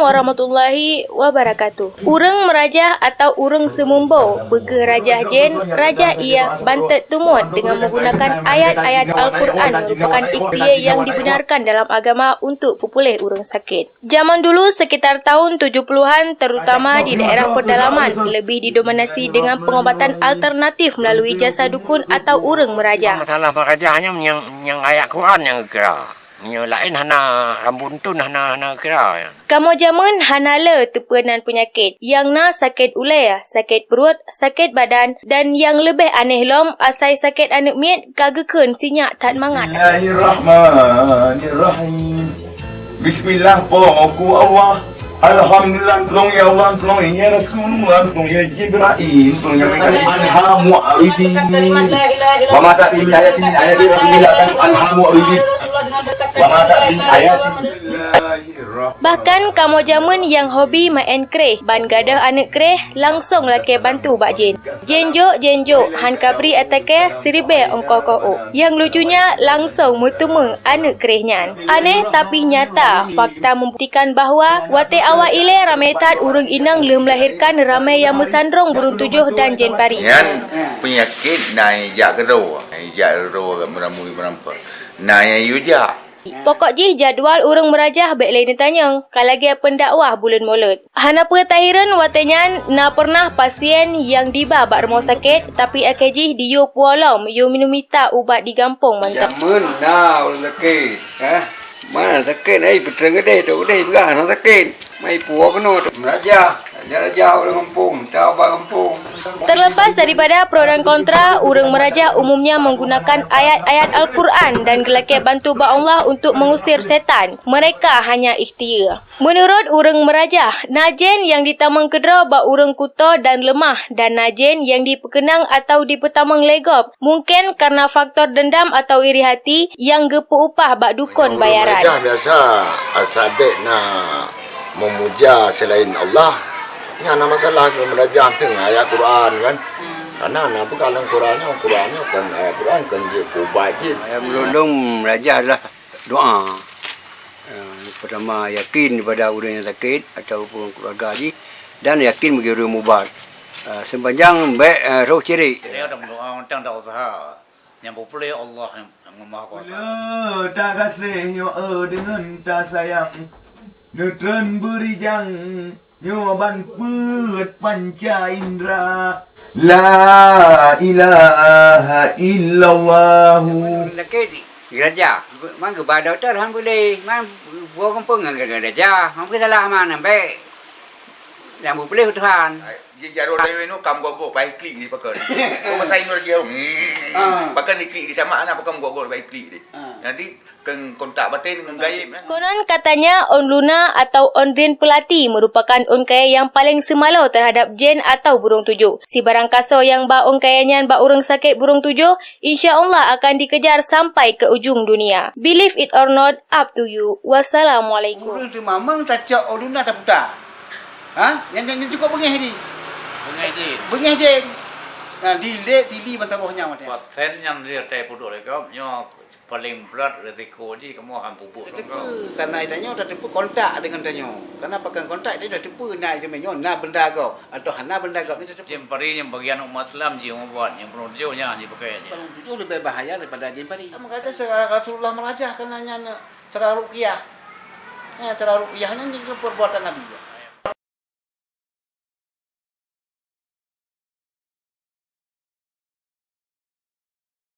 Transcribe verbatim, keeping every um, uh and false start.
Warahmatullahi wabarakatuh. Ureuëng meurajah atau ureuëng seumumbo, peugah rajah jén, rajah ié, bantet tumot dengan menggunakan ayat-ayat Al-Quran merupakan ikhtiar yang dibenarkan dalam agama untuk peupuléh ureuëng sakét. Zaman dulu, sekitar tahun tujuh puluhan, terutama di daerah pedalaman, lebih didominasi dengan pengobatan alternatif melalui jasa dukun atau ureuëng meurajah. Masalah meurajah nyan nyang, nyang ayat Quran nyang geukira. Meunyoe laén hana, rambut untôn hana, hana geukira nyan. Kamoe jameun hana le teupeue nan peunyakét, nyang na sakét ulée, sakét pruet, sakét badan, dan nyang leubeh aneh lom, asai sakét aneuëk miet ka geukheun sinyak that mangat. Bismillahirrahmanirrahim. Bismillah, Po ku Allah. Alhamdulillah, tulông ya Allah, tulông ya Rasulullah, tulông ya Jibril, tulông ya Mikail. Anha mu'ridin. Wa ma ta'ti min ayatin, ayatin Rabbil alamin, anha mu'ridin. Wa ma ta'ti min ayatin. Bahkan kamoe jameun nyang hobi maén kréh, ban gadôh aneuëk kréh langsong lakée bantu bak jén. Jén jok, jén jok, han kabri atakée siribée ongkoh koh ôk. Nyang lucunya langsong meuteumé aneuëk kréh nyan. Aneh tapi nyata, fakta membuktikan bahwa watée awak ilée ramé that ureuëng inong lheueh melahirkan ramé nyang meusandrong burung tujoh dan jén pari. Nyan peunyakét na jak keudroe, na jak keudroe meuramui meurampa. Na nyang yue jak. Pokok jih jadwal ureuëng meurajah bék lé neutanyong, ka lagée peundakwah buleuen Molot. Hana peue tahireuen watée nyan na peureunah pasien nyang diba bak rumoh sakét, tapi akhé jih diyue puwoe lom yue mita ubat di gampông mantong. Jameun na ureuëng sakét, hah? Mana sakét, ai, peutrang keudeh, tu keudeh, peugah hana sakét. Mai puwoe keunoe tu. Meurajah, raja-raja ureuëng gampông, tau bak gampông. Terlepas daripada pro dan kontra, ureuëng meurajah umumnya menggunakan ayat-ayat Al-Quran dan geulakée bantu bak Allah untuk mengusir setan. Mereka hanya ikhtiar. Meunurot ureuëng meurajah, na jén nyang ditamong keudroe bak ureuëng kutoe dan leumah, dan na jén nyang dipeukeunong atau dipeutamong lé gob, mungken kareuna faktor dendam atau iri hati nyang geupeu-upah bak dukon bayaran. Ureuëng meurajah biasa, asai bék na meumuja seulaén Allah. Nyan na masalah keu meurajah teuh ayat Quran kan. Karena na peugah lam Quran nyoe, Quran nyoe kon ayat Quran, kon jeuet keu ubat jih. Ayat meulolong meurajah adalah doa. Eh, pertama, yakin daripada ureuëng nyang sakét ataupun keluarga jih, dan yakin bagi ureuëng mubat. Eh, sepanjang bék, eh, roh syirik. Saya ada mendoa tentang usaha yang populer Allah yang, yang Maha Kuasa. Kula tagaséh nyoe deungon tasayang, neutreun beurijang nyoe ban peuet panca indra. La ilaha illallah. Sakét, geuraja. Man geuba dokto, alhamdulillah. Man buah gampông ngon geuraja. Man salah man ambek. Nyang beupuléh Tuhan. Di jaroe rayeuk nyoe kam gogo bai klik di pakon. Kok masa ingat dia. Ah. Pakon di klik di sama anak pakon gogo bai klik di. Ah. Jadi keu kontak batin ngon gaib kan. Konon katanya ôn luna atau ôn rin peulati merupakan ôn kayée nyang paleng seumalo terhadap jén atau burung tujoh. Sibarang kasoe nyang ba ôn kayée nyan bak ureuëng sakét burung tujoh, insya Allah akan dikejar sampai ke ujung dunia. Believe it or not, up to you. Wassalamualaikum. Ureuëng teumamong tacok ôn luna taputa. Ha? Nyan, nyan, nyan cukôp beungéh di. Beungéh jén. Beungéh jén. Nah, dilek tili ban saboh nyan watée. Paten nyang di atai pudok lé gob, nyoe paleng brat risiko jih kamoe han peubuet. Tateupeue, karena tanyoe tateupeue kontak deungon tanyoe. Karena pakon kontak tanyoe tateupeue na iéleumé nyoe na beunda gob atau hana beunda gob nyoe tateupeue. Jén pari nyang bagian umat Islam jih ubat nyang peunoh tujoh nyan jipakée jih. Peunoh tujoh leubeh bahaya daripada jén pari. Maka Rasulullah meurajah karena nyan cara ruqyah. Nyan cara ruqyah nyan jih perbuatan Nabi.